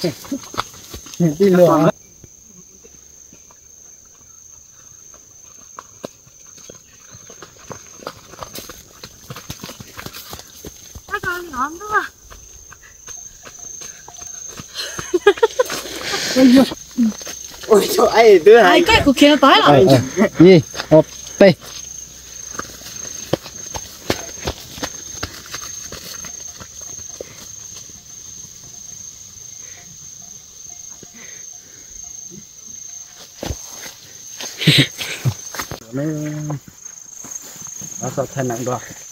Tij laug. Ib, ob, peb.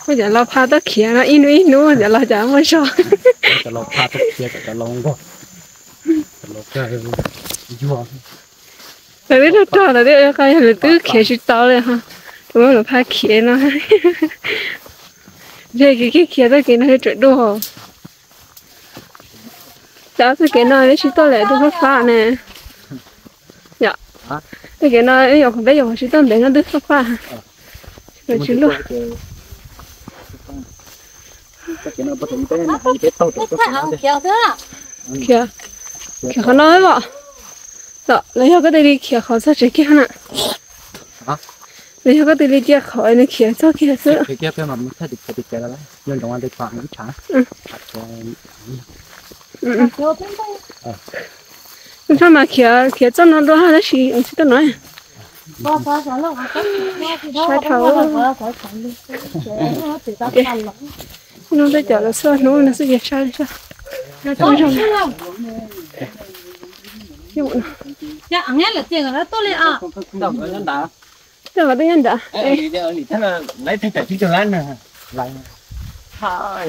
Kuv cov laus phaj tuaj khiav no ib hnub ib hnub cov laus cas muaj zog. Lawv twb rog rog lawm thiab, qhov lawv twb khiav tsis tau li. Tus laus phaj khiav no, ntshe kev khiav txoj kev no thiaj tseem dua. Cas txoj kev no twb tsis tuaj lawm twb fab fab ne. Yom, txoj kev no nyuam qhuav peb nyuam qhuav tsis tuaj ntev no twb fab fab. Tsis luaj. Khiav, khiav qhov no los. Los yog koj tus li khiav qhov txog tsev kiag na. Los yog koj tus li cia qhov nws khiav txog kiag xwb. Tus tshaj mas khiav, khiav txoj no dua tab sis tsis tuaj no. Sab dhau. Nug tej cov lawv xub hnub no xwb ces sab li sab. Tej qhov twb nyob nrad. Hais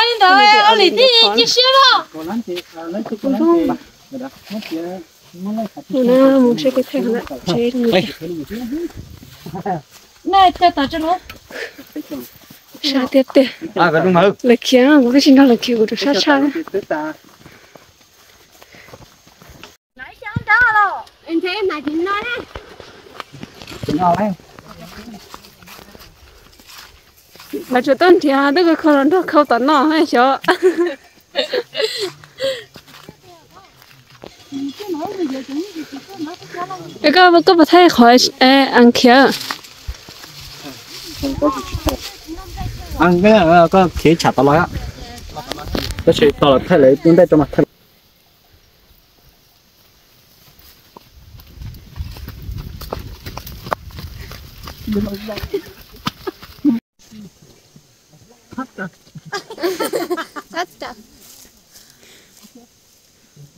li ntawd ua li tib cia siab los. Mus saib kev thaij hauv tsev. Sab tiag tiag. Lawv khiav kuv twb tsis nrog lawv khiav, kuv rau sab tshaj. Lawv tseem tuaj nrhiav twb khau los nrog khau tom no xyov. Koj, koj puas thaij qhov as khiav? Koj khiav tsham tod los, tab sis tau los thaij lawv lub ntiaj teb mas thaij.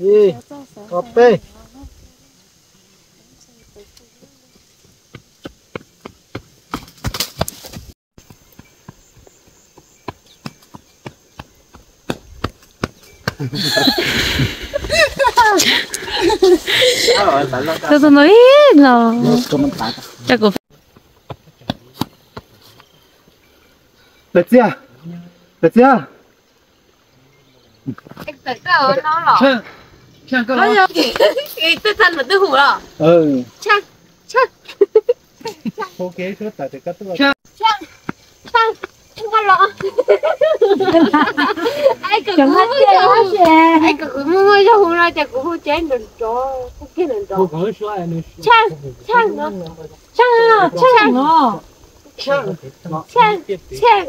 Ib, ob, peb. Tus tus no ib los. Lawv txiag, lawv txiag. Kuv muaj muaj zog hu no ces kuv hu ces nrov nrov, hu kiag nrov nrov. Tsheej, tsheej, tsheej, tsheej.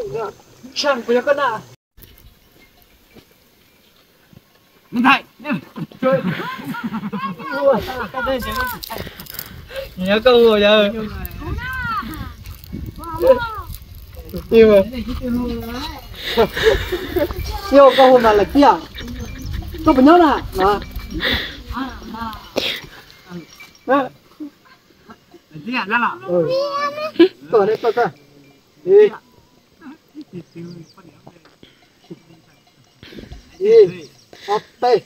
Yog koj hu mas lawm tiag. Koj puas nyob na? Koj, koj, koj. Ib, ob, peb.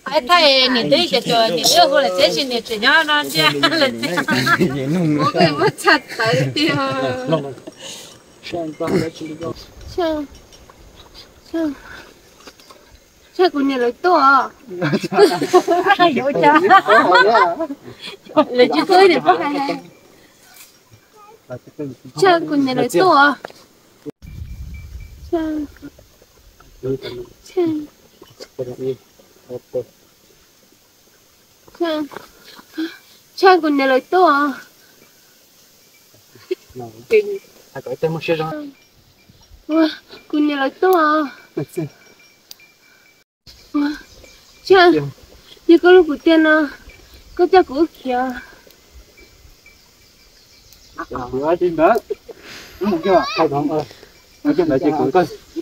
Ai, thaij niam twb cov cov niam twb hu lawm txiv, tsis niam tseem nyob no ntsia lawm txiv. Muab koj muab txhaj tawv tiag. Tsam kuv niam lawv tuaj. Lawv tsis tuaj niam pob hais. Tsam kuv niam lawv tuaj. Tsam kuv niam lawv tuaj. Kuv niam lawv tuaj. Tsam, yog koj hlub kuv tiag no, koj coj kuv ua khiav.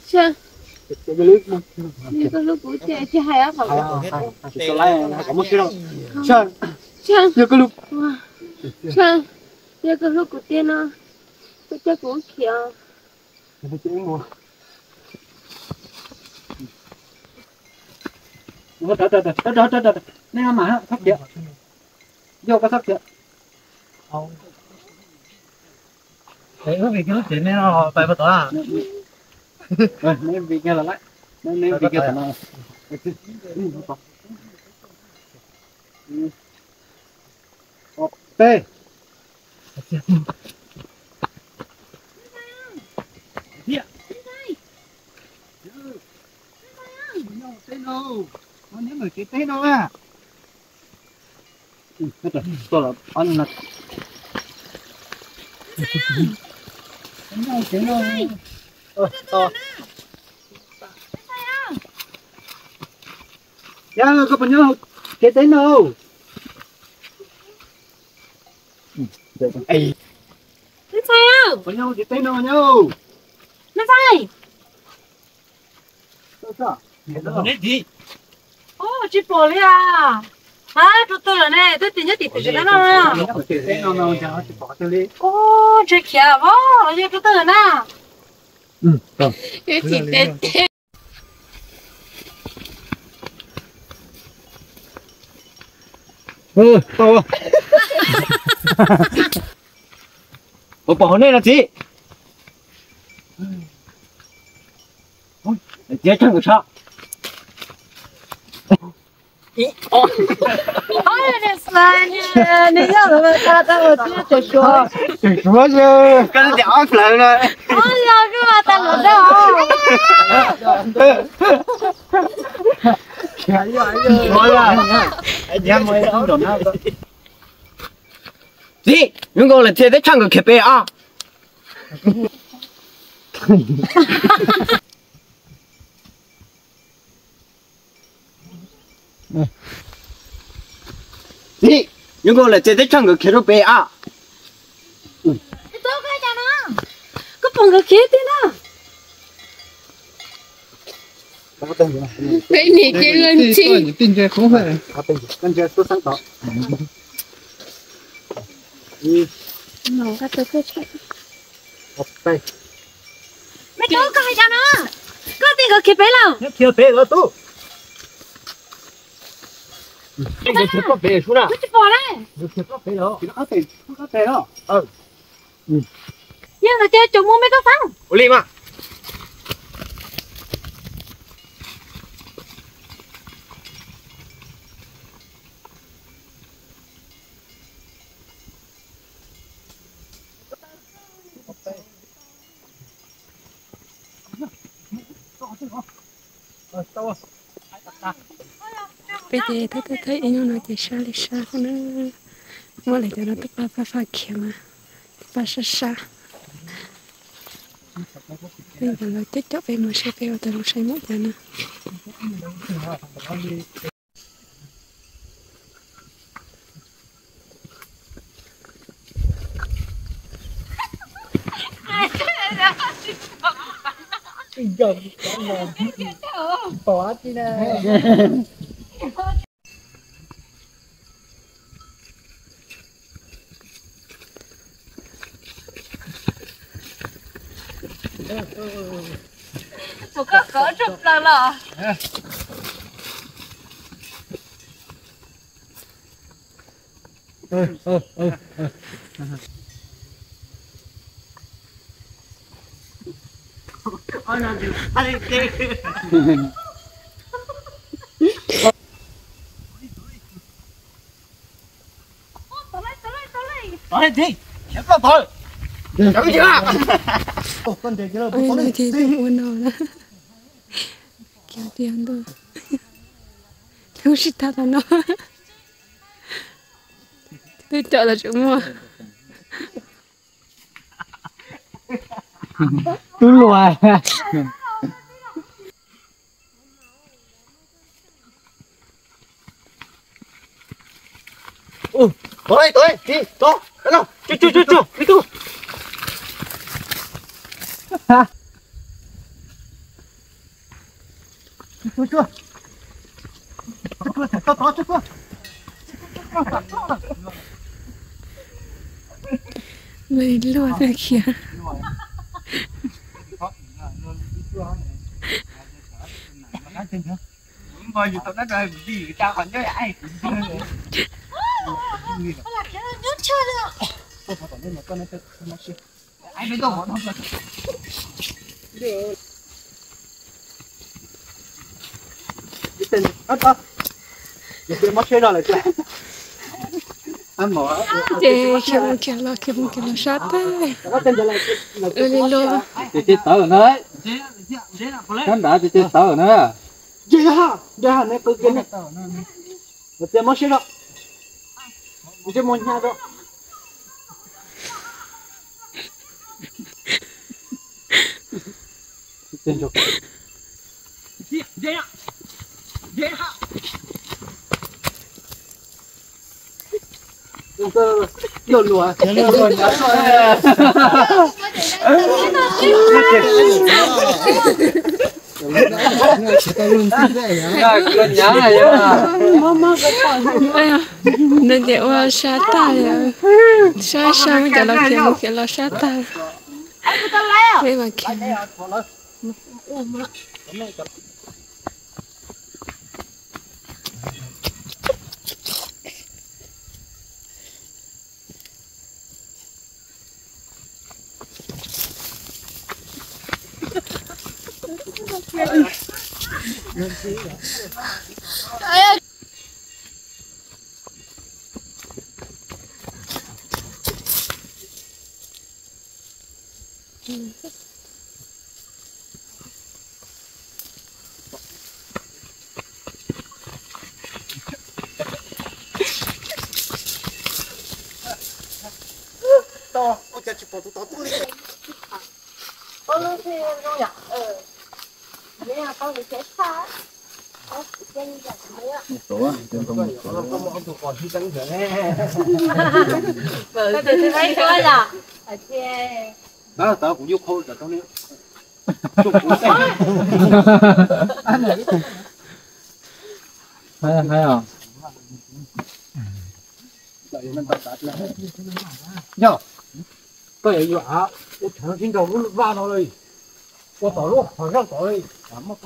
Tsam, yog koj hlub kuv tiag tsis hais qhov. Tsam, yog koj hlub kuv tiag no, koj coj kuv ua khiav. Nej mam thob khiav, yog koj thob khiav. Wb vim koj lub tsev nej no pais puas tod? Neb vim kiag los lawm, neb vim kiag tom no. Ob peb. Teb no, neb mus kev teb no a. Yog koj puas nyob kev teb no? Puas nyob kev teb no nyob? Tsis pom li a. Rau twg lawm ne? Twb tias nyob tim pem tsev no. Ub, ntshe khiav os, los yog rau twg lawm na? Puas pom hauv nej no txiv? Txiv tsheej kawg tshaj. Nws yog lawv tag tag los tsis tseem suav. Tseem suav, koj twb tias ob plawv no. Ob yog koj tag los dag. Txiv, yuav nkaus lawm thiaj teb tshaj nkawd khiav pem a. Txiv, yuav nkaus lawm thiaj teb tshaj nkawd khiav rau pem a. Koj pom nkawd khiav tiag na. Peb niam txiv leej txiv. Me tub, koj hais cas no? Koj tias nkawd khiav pem lawm. Khiav pem lawm tub. Nkawd khiav pem sub na. Kuv tsis pom ne. Nkawd khiav pem lawm. Yog nkawd cia cov muab me tub fab. Ua li mas. Peb ces thawj thawj thawj ib hnub no ces sab li sab xwb na. Muab lawv cov no twb pab fab fab khiav mas twb pab sab sab. Peb cov lawv coob coob peb mus saib peb ua tau lub saib mus cas na. Tus koj kov tshuaj plaws los. Ua no na, kiag tiag ntuj, lub sij tag tau no, twb coj los tseem muaj. Tub luas. Luag thiab khiav. Ces khiav mus khiav los, khiav mus khiav los sab tag. Ua li luag. Ces tawv na. Sab nrad ces tawv na. Mus txiav mob siab rau. Mus txiav mob hnyav rau. Ntawd ces ua sab tag li, sab sab cov los khiav mus khiav los sab tag. Peb mas khiav. Yog, koj yuav yuav av, ua rheev sib nraus lub vaj no li, ua tom lub qhov zaj tod li, cas muaj,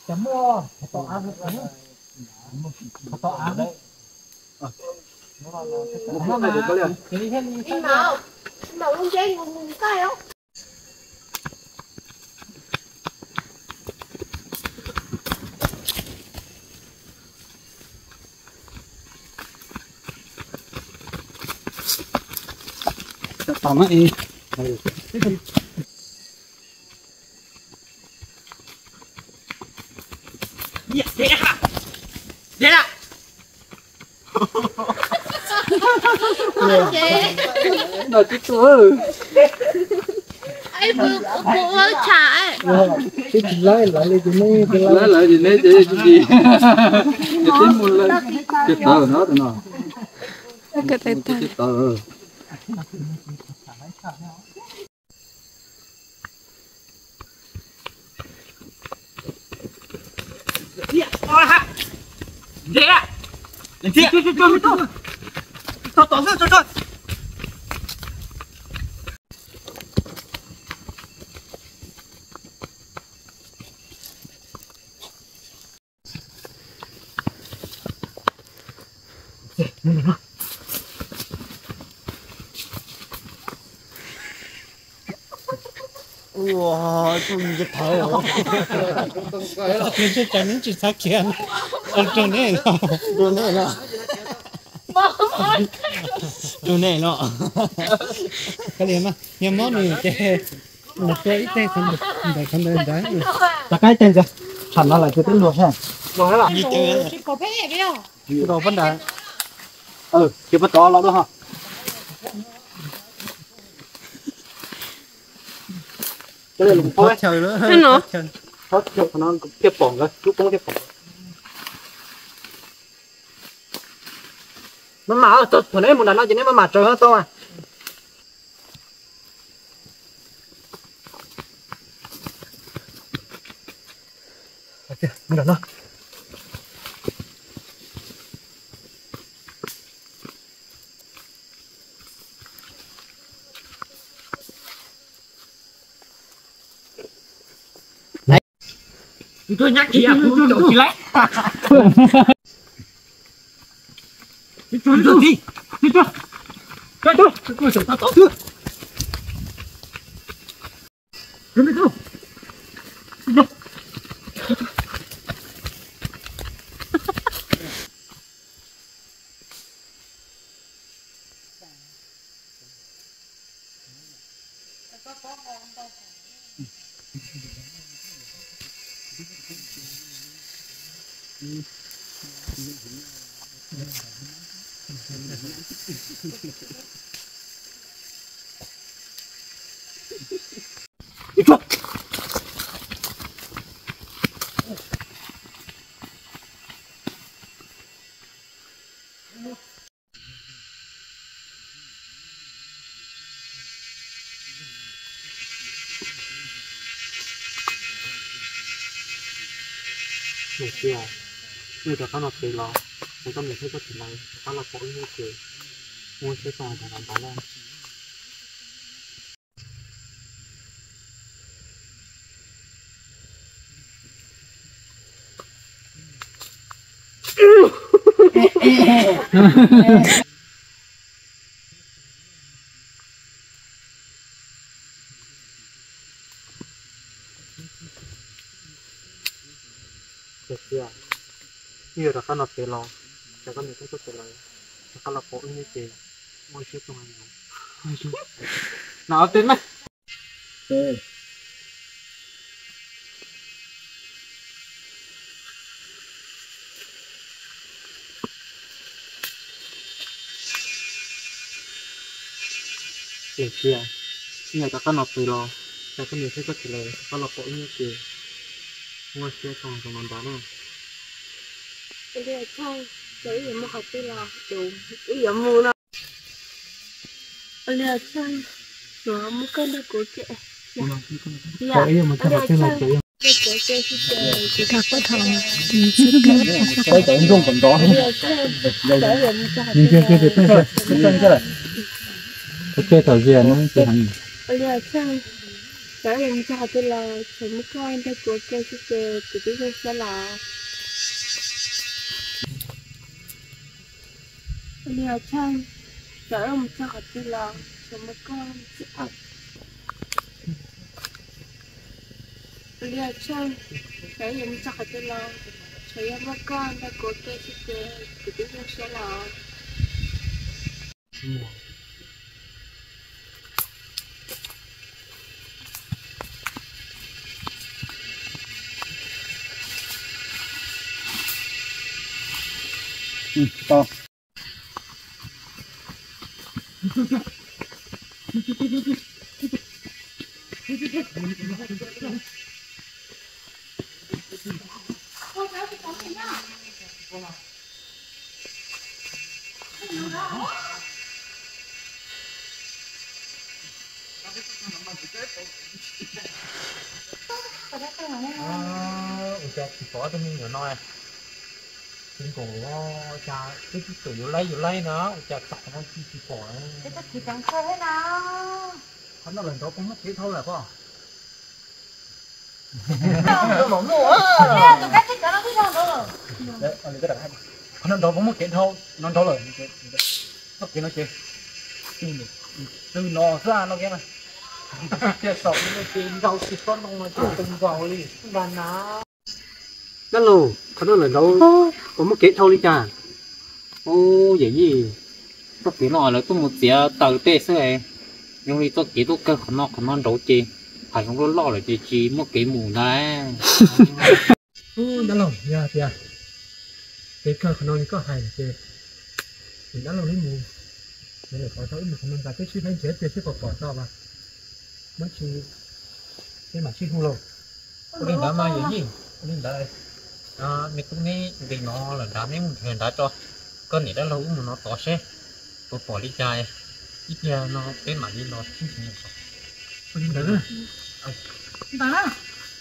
cas muaj qhov tom av, qhov tom av. No tsis tu. Twb tsis laib lawv li ces neb, laib lawv ces neb ces tsis, ces twb mus lawm. Ces tawv no, tawv no. Ces tawv. Ua, tub ntsej thawv. Ntsej thawv neb tsis txhob khiav. Rau neb los. Rau neb los. Kav liam mas, yog mob nws ces nws tua ib teg ntawm qhov ntawd ntawd. Rov qab ib teg ntawd, tsam no lawm ces twb luag thiab. Tsis pom peb peb os. Rau pab nrad. Ces pab tod los dua ho. Qhov chaw, qhov chaw qhov no thiaj pom nkawd, lub poob thiaj pom. Maj mam, thaum neb mus nram no ces neb maj mam tsaws tau mas. Niam txiv, nej rov qab no pem los, es koj niam thiab koj txiv lawv rov qab los pom wb hnub ces, muaj siab txog ntawd ntawd na. Niam txiv, nej yuav rov qab no pem los, es koj niam thiab koj txiv lawv rov qab los pom wb hnub ces, muaj siab txog ntawd na. Ua tej mas. Niam txiv, nej rov qab no pem los, es koj niam thiab koj txiv lawv rov qab los pom wb hnub ces, muaj siab txog ntawd ntawd na. Ua li Txhaj, ces wb yuav mus qhov twg los? Wb yuav mus no. Ua li Txhaj, yuav mus koj nrog kuv ces. Ua li Txhaj, ua li Txhaj, txawm wb yuav mus txog qhov twg los, tsuas muab koj nrog kuv ua ke xwb ces kuv twb zoo siab lawm. Ua li Txhaj, txawm wb mus txog qhov twg los tsuas muab koj. Ua li Txhaj, txawm wb yuav mus txog qhov twg los tsuas yog muaj koj nrog kuv ua ke xwb ces kuv twb zoo siab lawm. Ua cas tsis pom tus me nyuam no? Tsis nkaus, ua cas twb tsis tus yus laib yus laib no, ua cas tom no tsis tsis pom? Qhov no lawm nrov poob muab tsev dhau lawm pob. Qhov no nraud puas muaj kev dhau no nraud lawm? Txoj kev no ces twb no xwb no kev na. Thiaj tau ces nraud tsis txhob no no ces tau nkaus li nra na. Dab laug, qhov no lawm nraud puas muaj kev dhau li cas? Ub, yawm yij, txoj kev no lawv tuaj mus txiav taws tej xwb. Zoo li txoj kev tuaj kawg qhov no, qhov no nraud ces hav zoov loj loj lawm ces tsis muaj kev mus ntag. Ub, dab laug, yog tias kev kawg qhov no li koj hais ces, ces dab laug li mus, ces lawm qhov tau wb mus qhov no ntag, peb sib faib nrhiav tias sib pom pom tau mas muab tsis, peb mam sib hu lauj. Ua li ntawd mas yawm yij, ua li ntawd, me tub neb nqis no lawm nrad, neb mus nrhiav nrad tso, koj niam dab laug wb mus no tod seb puas pom li cas, ib pliag no peb mam li los sib nrhiav. Ua li ntawd. Ntawd na,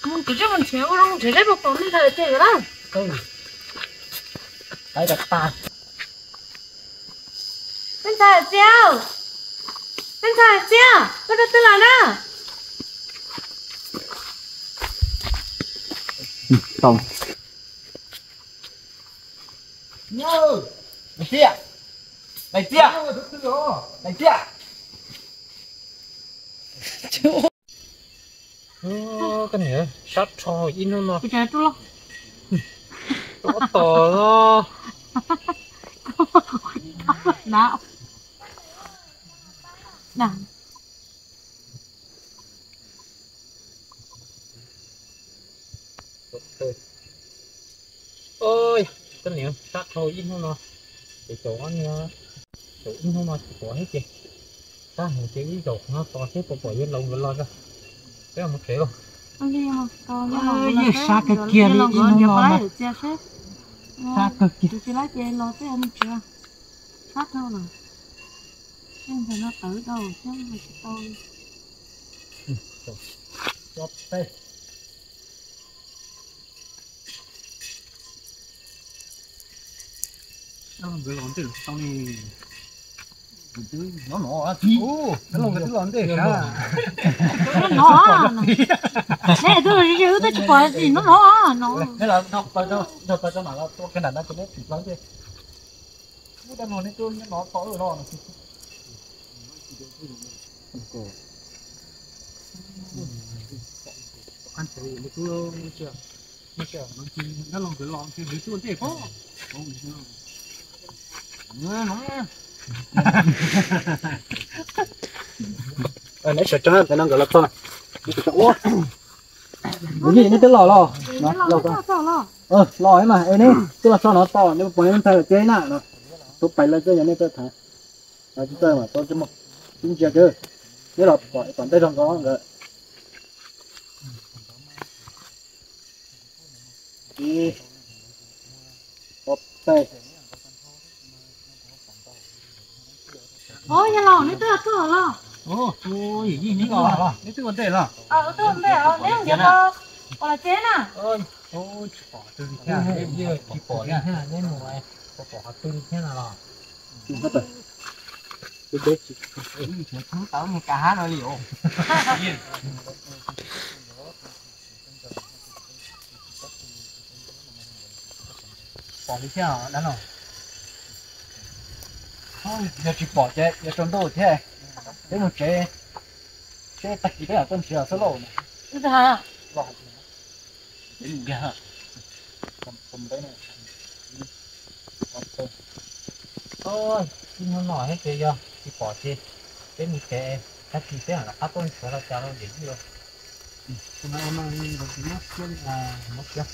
mus kwv tij mus nrhiav ua zoo nrhiav seb puas pom me ntxhais Txias lawm. Peb ntxhais Txias, peb ntxhais Txias, koj rau twg lawm na? Txias, Txias, Txias. Koj niam, sab dhau ib hnub no. Rov tos no. Koj niam, sab dhau ib hnub no, ces caum ob niag, caum ib hnub no tsis pom thiab ces, sab heev ces wb zaum qhov no tos seb puas pom yawg laus nkawd los tso, peb mus tsev lauj. Yeej sab kawg kiag li ib hnub no, sab kawg kiag. Nkawd los ntej tau li. No no, nkawd twb los ntej sab. No no, neb twb los ze wb twb tsis pom li no no no. Neb los nrog pawg tau mam los tua kiag nram no ces neb tsis tau ntej. Ub, dab laug neb twb nyob no tos wb los no. Neb sawv tsees, tam no nkawd los txog. Ua, neb twb los los? Los mas, es neb twb los txog no tos neb puas pom neb ntxhais Txias na no. Tuaj pais lawm xwb yog neb tuaj tham. Tsis txawj mas tau tsis mus, tsis ntsia kawg. Neb los pom tom ntej zog nkaus nkawd. Ib, ob, peb. Os, yog los neb twb los txog los? Neb twb ua ntej los? Twb ua ntej os, neb mus nrhiav los, pom los tsev na. Tsis pom li thiab, neb mus pom qhov twg thiab no los? Tau mus kav hab no li os. Pom li thiab dab laug. Yog tsis pom ces yuav tsaus ntuj thiab. Peb mus tsev, seb tag kis peb mam tuaj nrhiav xwb lauj. Ib hnub no thiab ces yog tsis pom ces peb mus tsev, tag kis peb mam rov qab tuaj nrhiav los cas los yawm yij. Muab siab.